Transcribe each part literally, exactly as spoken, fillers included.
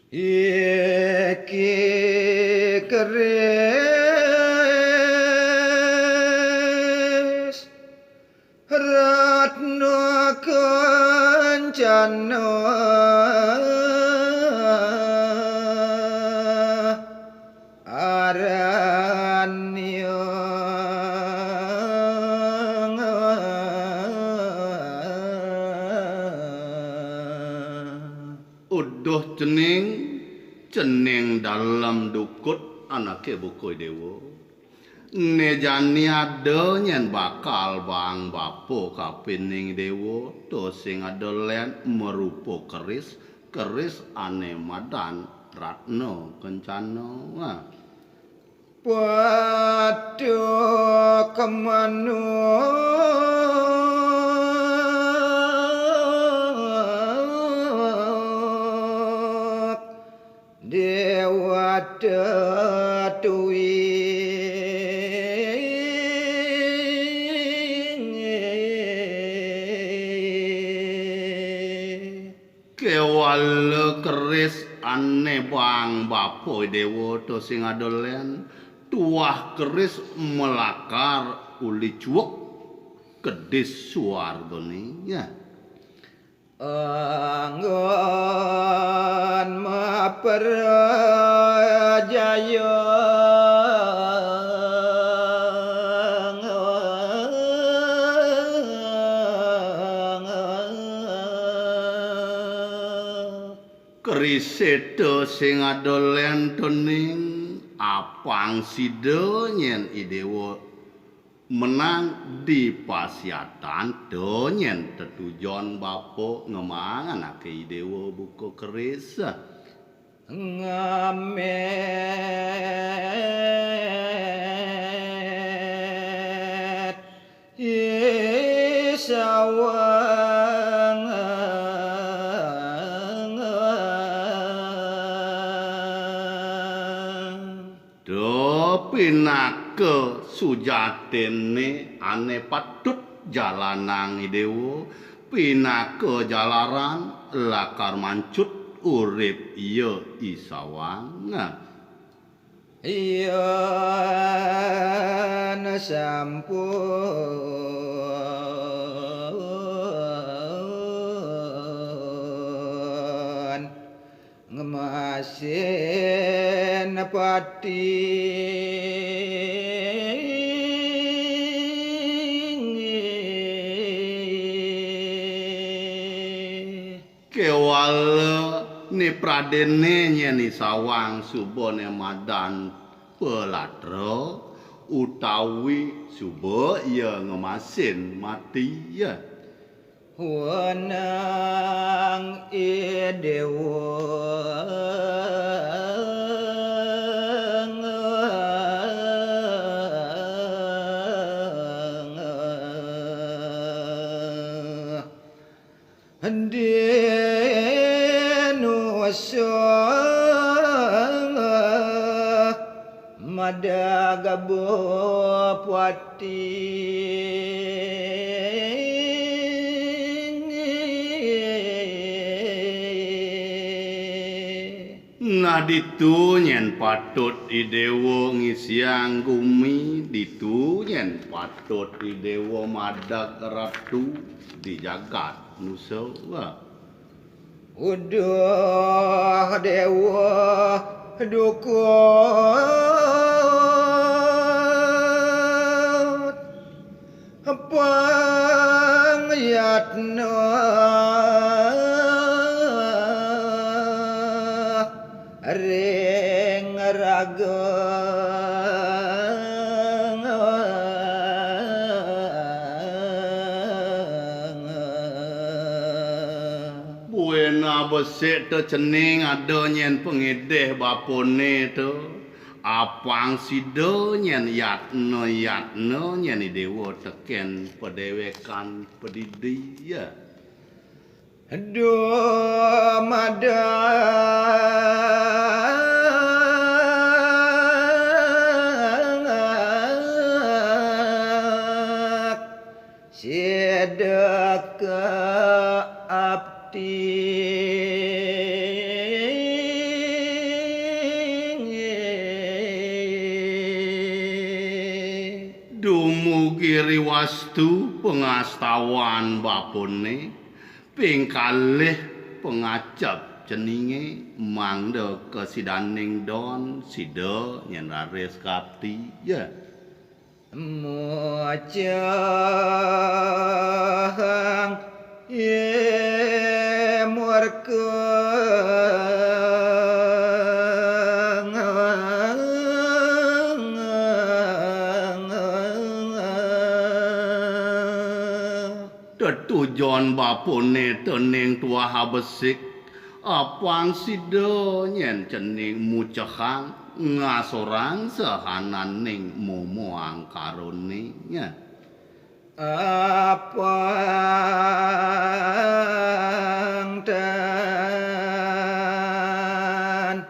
Iki keris Ratna Kencana arannya. Uduh cening, cening dalem dukut anaké buka Déwa. Né jani ada nyén bakal bang bapa kapining Déwa, to sing ada lén marupa keris, keris ané madan Ratna Kencana. Patuk manuk Déwa Tatuwing. Kéwala keris ané bang bapa Déwa to sing ada lén, tuah keris malakar uli cuwek kedis suargané, ya. Anggon maprajaya. Kerisé to sing ada lén to ning, apang sida nyén I Déwa menang dipasiatan, to nyén tetujon bapa ngemang anaké I Déwa buka keris. Ngamét I Sawang. To pinaka sujatiné ané patut jalanang I Déwa, pinaka jalaran lakar mancut urip ia I Sawang. Yén sampun ngemasin pati. Kéwala né pradéné nyén I Sawang suba né madan palatra utawi suba ia ngemasin mati, ya. Wenang I Déwa. Dinusa madag bupati. Nah, ditu nyén patut I Déwa ngisiang gumi, ditu nyén patut I Déwa madag ratu di jagat nusa. Uduh Déwa dukut pangyatna ring raga. Buina besik to cening ada nyén pangidih bapané to. Apang sida nyén yatna-yatna nyén I Déwa tekén padéwékan padidi, ya. Dumadak sida ka abdi. Sriwastu pangastawan bapané, ping kalih pangacep ceningé, mangda kasidaning don sida nyén raris kapti, ya. Mucang ye murka. Tetujon bapané Tening tuah abesik, apang sida nyén cening mucehang ngasorang sahananing momo angkarané. Apang tan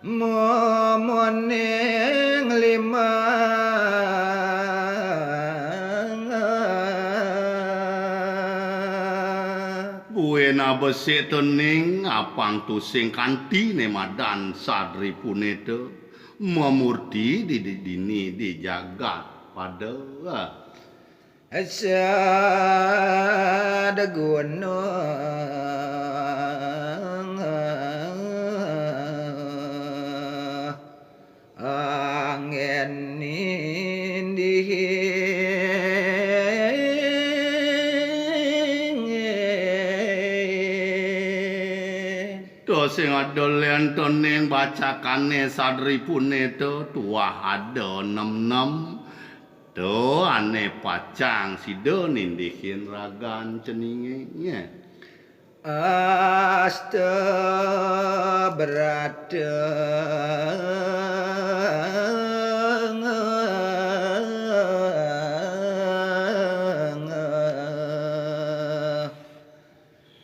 momoning limang. Buin abesik Tening, apang tusing kanti né madan Sadripunéta mamurti di, di dini di jagat pada. Sad gunung angin nindihin. To sing ada lén Tening bacakané Sadripunéta tuah ada nem-nem. To ané pacang sida nindihin ragan ceningé. Asta brata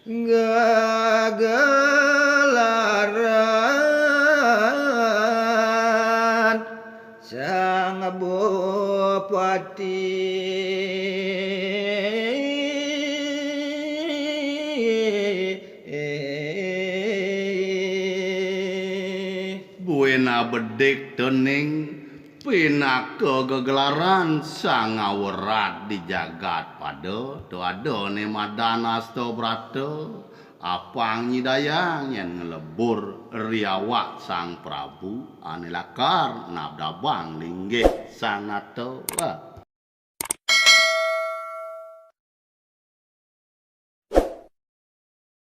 gagelaran Sang Bupati. Buin abedik Tening pinaka gegelaran sang ngawerat di jagat pada, to ada né madan asta brata, apang nyidayang yén nglebur ri awak Sang Prabu ané lakar nabdabang linggih sang nata.